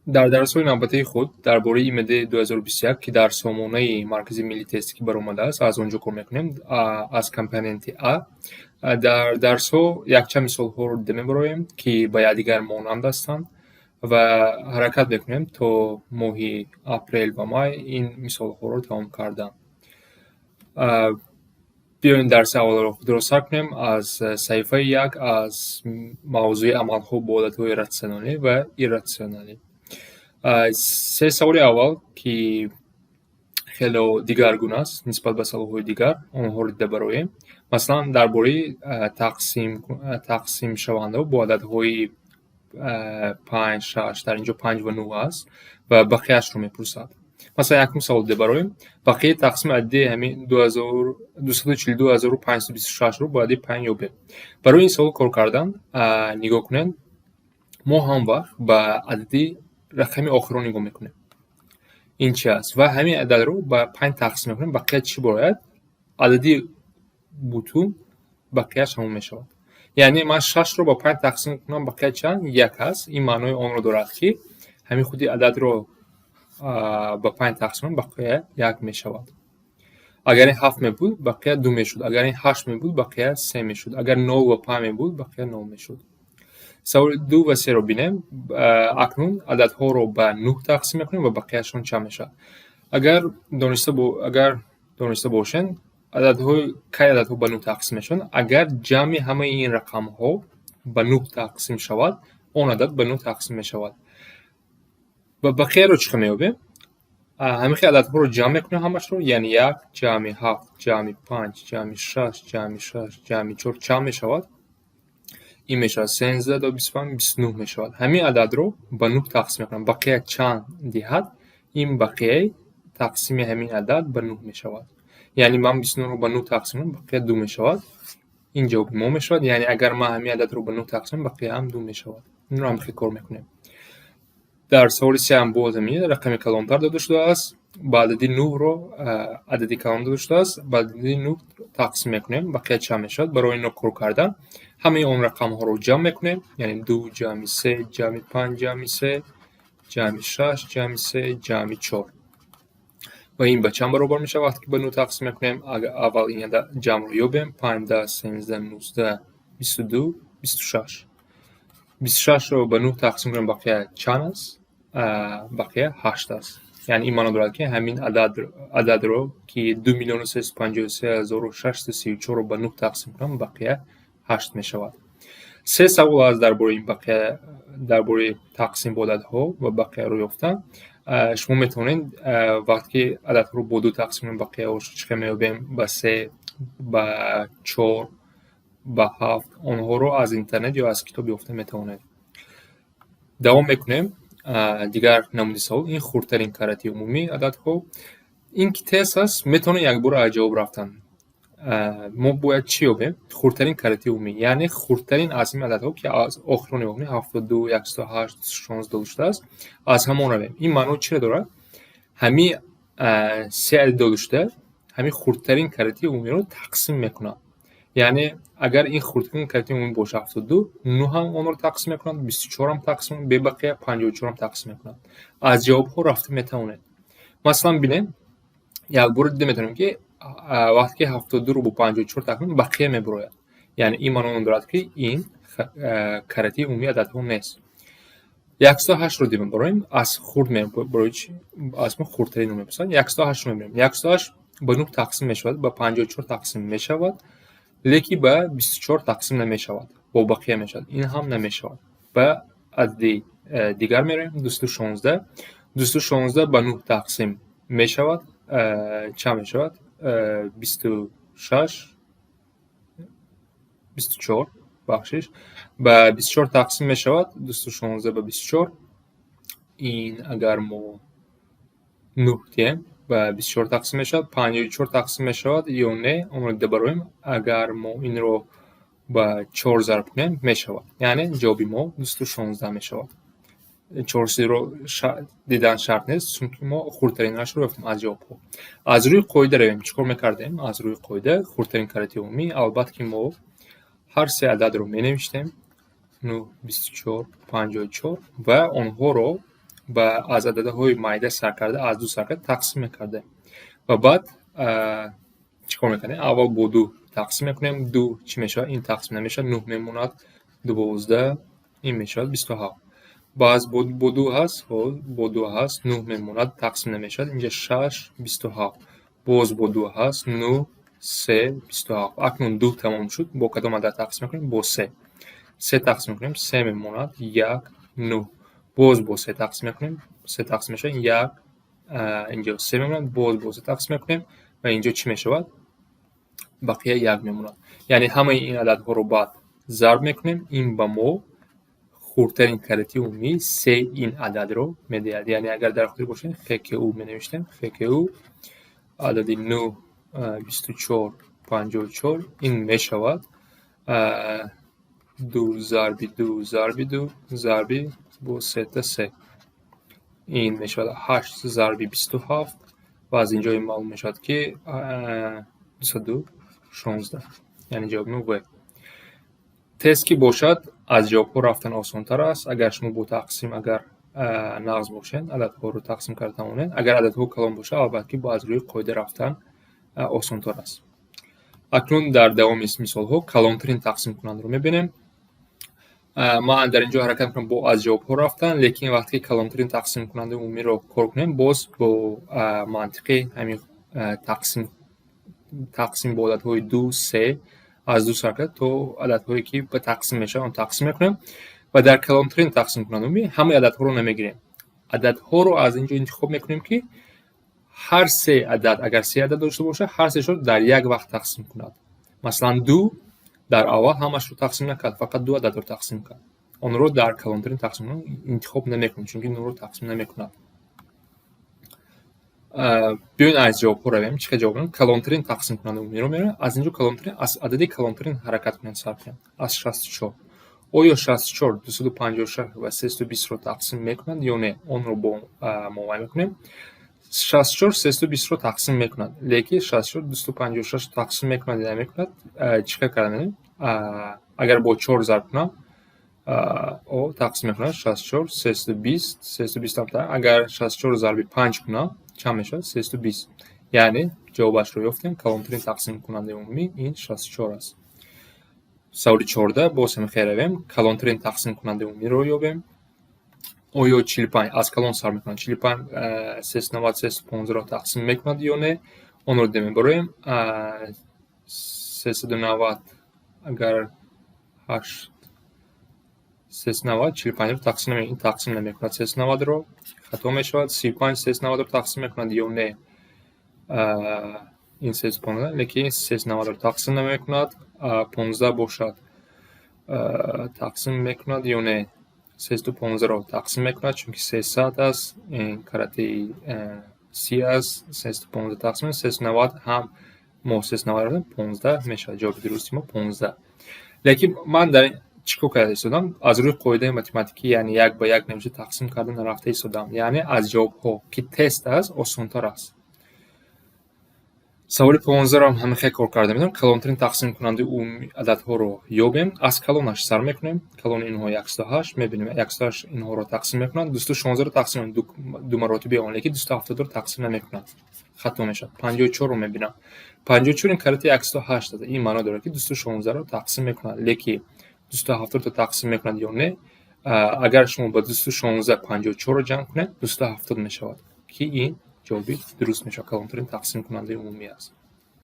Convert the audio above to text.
Дар дарсҳои навбатии худ дар бораи ИМД 2021, ки дар сомонаи Маркази миллии тестӣ баромадааст, аз он ҷо кор мекунем, аз компоненти А. Дар дарсҳо якчанд мисолҳоро дида мебароем, ки ба якдигар монанд ҳастанд, ва ҳаракат мекунем то моҳи апрел ва май ин мисолҳоро тамом кардан. Биёем, дарси аввалро худро сар кунем аз саҳифаи 1, аз мавзӯи амалҳо бо ададҳои ратсионалӣ ва ирратсионалӣ. Се саволи аввал, ки хело дигаргун аст нисбат ба саволҳои дигар, онҳоро дида бароем. Масалан, дар бораи тақсимшавандаҳо бо ададҳои панҷ, шаш, дар ин ҷо панҷ ва нӯҳ аст ва бақияшро мепурсад. Масалан, якум савол дида бароем: бақияи тақсими адади ҳамин 242526-ро бо адади панҷ ёбем. Барои ин савол кор кардан, нигоҳ кунед, мо ҳам вақт ба адади рақами охирро нигоҳ мекунем, ин чи аст, ва ҳамин ададро ба панҷ тақсим мекунем. Бақия чӣ бояд? Адади бутун, бақияш ҳамон мешавад. Яъне ман шашро ба панҷ тақсим кунам, бақия чанд? Як аст. Ин маънои онро дорад, ки ҳамин худи ададро ба панҷ тақсим кунам, бақия як мешавад. Агар ин ҳафт мебуд, бақия ду мешуд. Агар ин ҳашт мебуд, бақия се мешуд. Агар нол ва панҷ мебуд, бақия нол мешуд. Саволи ду ва серо бинем. Акнун ададҳоро ба нӯҳ тақсим мекунем ва бақияшон чанд мешавад? Агар дониста бошед, ададҳои кай ададҳо ба нӯҳ тақсим мешаванд? Агар ҷамъи ҳамаи ин рақамҳо ба нӯҳ тақсим шавад, он адад ба нӯҳ тақсим мешавад. Ва бақияро чӣ хел меёбем? Ҳамин хел ададҳоро ҷамъ мекунем ҳамашро, яъне як ҷамъи ҳафт ҷамъи панҷ ҷамъи шаш ҷамъи шаш ҷамъи чор чанд мешавад? Ин мешавад 13, до 25, 29 мешавад. Ҳамин ададро ба нӯҳ тақсим мекунам, бақия чанд диҳад, ин бақияи тақсими ҳамин адад ба нӯҳ мешавад. Яъне ман 29-ро ба нӯҳ тақсим кунам, бақия ду мешавад. Ин ҷавоби мо мешавад. Яъне агар ман ҳамин ададро ба нӯҳ тақсим кунам, бақияам ду мешавад. Инро ҳам хел кор мекунем. Дар саволи сеам боз ҳамин рақами калонтар дода шудааст, ба адади нӯҳро, адади калон дода шудааст, ба адади нӯҳ тақсим мекунем, бақия чанд мешавад? Барои инро кор кардан ҳамаи он рақамҳоро ҷамъ мекунем, яъне ду ҷамъи се ҷамъи панҷ ҷамъи се ҷамъи шаш ҷамъи се ҷамъи чор. Ва ин ба чанд баробар мешавад, вақте ки ба нӯҳ тақсим мекунем? Аввал ин ҷамъро ёбем: панҷ, 10, 13, 19, 22, 26. 26-ро ба нӯҳ тақсим кунем, бақия чанд аст? Бақия ҳашт аст. Яъне ин маъно дорад, ки ҳамин ададро, ки 2 353 634-ро ба нӯҳ тақсим кунам, бақия ҳашт мешавад. Се савол аст дар бораи ин бақия, дар бораи тақсим бо ададҳо ва бақияро ёфтан. Шумо метавонед, вақте ки ададҳоро бо ду тақсим кунем, бақияҳоро чӣ хел меёбем, ба се, ба чор, ба ҳафт, онҳоро аз интернет ё аз китоб ёфта метавонед. Давом мекунем. Дигар намуди савол ин хурдтарин карати умумии ададҳо. Ин ки тест аст, метавонед якбора аз ҷавоб рафтан. Мо бояд чӣ ёбем? Хурдтарин карати умумӣ, яъне хурдтарин аз ҳамин ададҳо, ки аз охирон нигоҳ кунем, 72, 108, 16 дода шудааст, аз ҳамон равем. Ин маъно чиро дорад? Ҳамин се адади дода шуда ҳамин хурдтарин карати умумиро тақсим мекунад. Яъне агар ин хурдтарин карати умумӣ бошад 72, нӯҳам онро тақсим мекунад, 24-ам тақсим, бебақия 54-ам тақсим мекунад. Аз ҷавобҳо рафта метавонед. Масалан, бинем, якбора дида метавонем, ки вақте ки 72-ро бо 54 тақсим, бақия мебарояд. Яъне ин маъно он дорад, ки ин карати умумии ададҳо нест. 108-ро дида мебароем, аз хурд барои чи аз мо хурдтаринро мепурсанд. 108-ро мебинем. 108 ба нӯҳ тақсим мешавад, ба 54 тақсим мешавад, лекин ба 24 тақсим намешавад, бо бақия мешавад. Ин ҳам намешавад. Ба адади дигар меравем: 216. 216 ба нӯҳ тақсим мешавад, чанд мешавад? 26, 24, бахшиш, ба 24 тақсим мешавад. 216 ба 24, ин агар мо нӯҳ диҳем, ба 24 тақсим мешавад. 54 тақсим мешавад ё не, онро дида бароем. Агар мо инро ба чор зарб кунем, мешавад. Яъне ҷавоби мо 216 мешавад. Чорсиро дидан шарт нест, чунки мо хурдтаринашро ёфтем аз ҷавобҳо. Аз рӯи қоида равем. Чӣ кор мекардем? Аз рӯи қоида хурдтарин карати умумӣ, албатта, ки мо ҳар се ададро менавиштем: нӯҳ, 24, 54, ва онҳоро Ба аз ададҳои майда сар карда, аз ду сар карда тақсим мекардем. Ва баъд чӣ кор мекардем? Аввал бо ду тақсим мекунем. Ду чӣ мешавад? Ин тақсим намешавад, нӯҳ мемонад, 12, ин мешавад 27. Баъз бо ду ҳаст, бо ду ҳаст, нӯҳ мемонад, тақсим намешавад. Инҷа шаш, 27. Боз бо ду ҳаст, нӯҳ, се, 27. Акнун ду тамом шуд, бо кадом адад тақсим мекунем? Бо се. Се тақсим мекунем, се мемонад, як, нӯҳ. Боз бо се тақсим мекунем, се тақсим мешавад, як, инҷо се мемонад, боз бо се тақсим мекунем ва инҷо чӣ мешавад? Бақия як мемонад. Яъне ҳамаи ин ададҳоро баъд зарб мекунем, ин ба мо хурдтарин карати умумии се ин ададро медиҳад. Яъне агар дар хотир бошед, ХКУ менавиштем, ХКУ адади нӯҳ, 24, 54, ин мешавад ду зарби ду зарби ду зарби бо сета се. Ин мешавад ҳашт зарби 27 ва аз инҷо ин маълум мешавад, ки 216. Яъне ҷавоби мо В. Тест ки бошад, аз ҷавобҳо рафтан осонтар аст. Агар шумо бо тақсим агар нағз бошед, ададҳоро тақсим карда тавонед. Агар ададҳо калон бошад, албатта ки аз рӯи қоида рафтан осонтар аст. Акнун дар давоми мисолҳо калонтарин тақсимкунандаро мебинем. Ман дар ин ҷо ҳаракат мекунам бо аз ҷавобҳо рафтан, лекин вақте ки калонтарин тақсимкунандаи умумиро кор кунем, боз бо мантиқи ҳамин тақсим бо ададҳои ду, се, аз ду сар карда то ададҳое, ки ба тақсим мешаванд, он тақсим мекунем ва дар калонтарин тақсимкунандаи умумӣ ҳамаи ададҳоро намегирем. Ададҳоро аз ин ҷо интихоб мекунем, ки ҳар се адад, агар се адад дошта бошад, ҳар сешро дар як вақт тақсим кунад. Масалан, ду дар аввал ҳамашро тақсим накард, фақат ду ададро тақсим кард. Онро дар калонтарин тақсимкунанда интихоб намекунем, чунки нӯҳро тақсим намекунад. Биёед, аз ҷавобҳо равем. Чӣ хел ҷавоб медиҳем? Калонтарин тақсимкунандаи умумиро меравем. Аз ин ҷо калонтарин, аз адади калонтарин ҳаракат кунем, сар кунем. Аз 64. Оё 64 256 ва 320-ро тақсим мекунад ё не? Онро бо муайян мекунем. 64 320-ро тақсим мекунад, лекин 64 256 тақсим мекунад ё намекунад, чӣ хел карда медонем? Агар бо чор зарб кунам, о тақсим мекунад 64 320, 320. Агар 64 зарби панҷ кунам, чанд мешавад? 320. Яъне ҷавобашро ёфтем, калонтарин тақсимкунандаи умумӣ ин 64 аст. Саволи 14, боз ҳам хел равем, калонтарин тақсимкунандаи умумиро ёбем. Оё 45, аз калон сар мекунад, 45 390, 315-ро тақсим мекунад ё не? Онро дида мебароем. 390, агар ҳашт, 390 45-ро тақсим, ин тақсим намекунад 390-ро, хато мешавад. 35 390-ро тақсим мекунад ё не? Ин 315, лекин 390-ро тақсим намекунад. 15 бошад, тақсим мекунад ё не? 315-ро тақсим мекунад, чунки 300 аст, ин карати 30 аст, 315 тақсим, 390 ҳам мо 390 15 мешавад. Ҷавоби дурусти мо 15. Лекин ман дар чӣ кор карда истодам? Аз рӯи қоидаи математикӣ, яъне як ба як навишта тақсим карда нарафта истодам. Яъне аз ҷавобҳо, ки тест аст, осонтар аст. Саволи 15-ро ҳам ҳамин хел кор карда метавонем. Калонтарин тақсимкунандаи умумии ададҳоро ёбем. Аз калонаш сар мекунем. Калони инҳо 108, мебинем, 108 инҳоро тақсим мекунад, 216-ро тақсим ду маротиба он, лекин 270-ро тақсим намекунад. Хато мешавад. 54-ро мебинам. 54 ин карати 108 аст. Ин маъно дорад, ки 216-ро тақсим мекунад, лекин 270-ро тақсим мекунад ё не? Агар шумо ба 216 54-ро ҷамъ кунед, 270 мешавад, ки ин ҷавоби дуруст мешавад, калонтарин тақсимкунандаи умумӣ аст.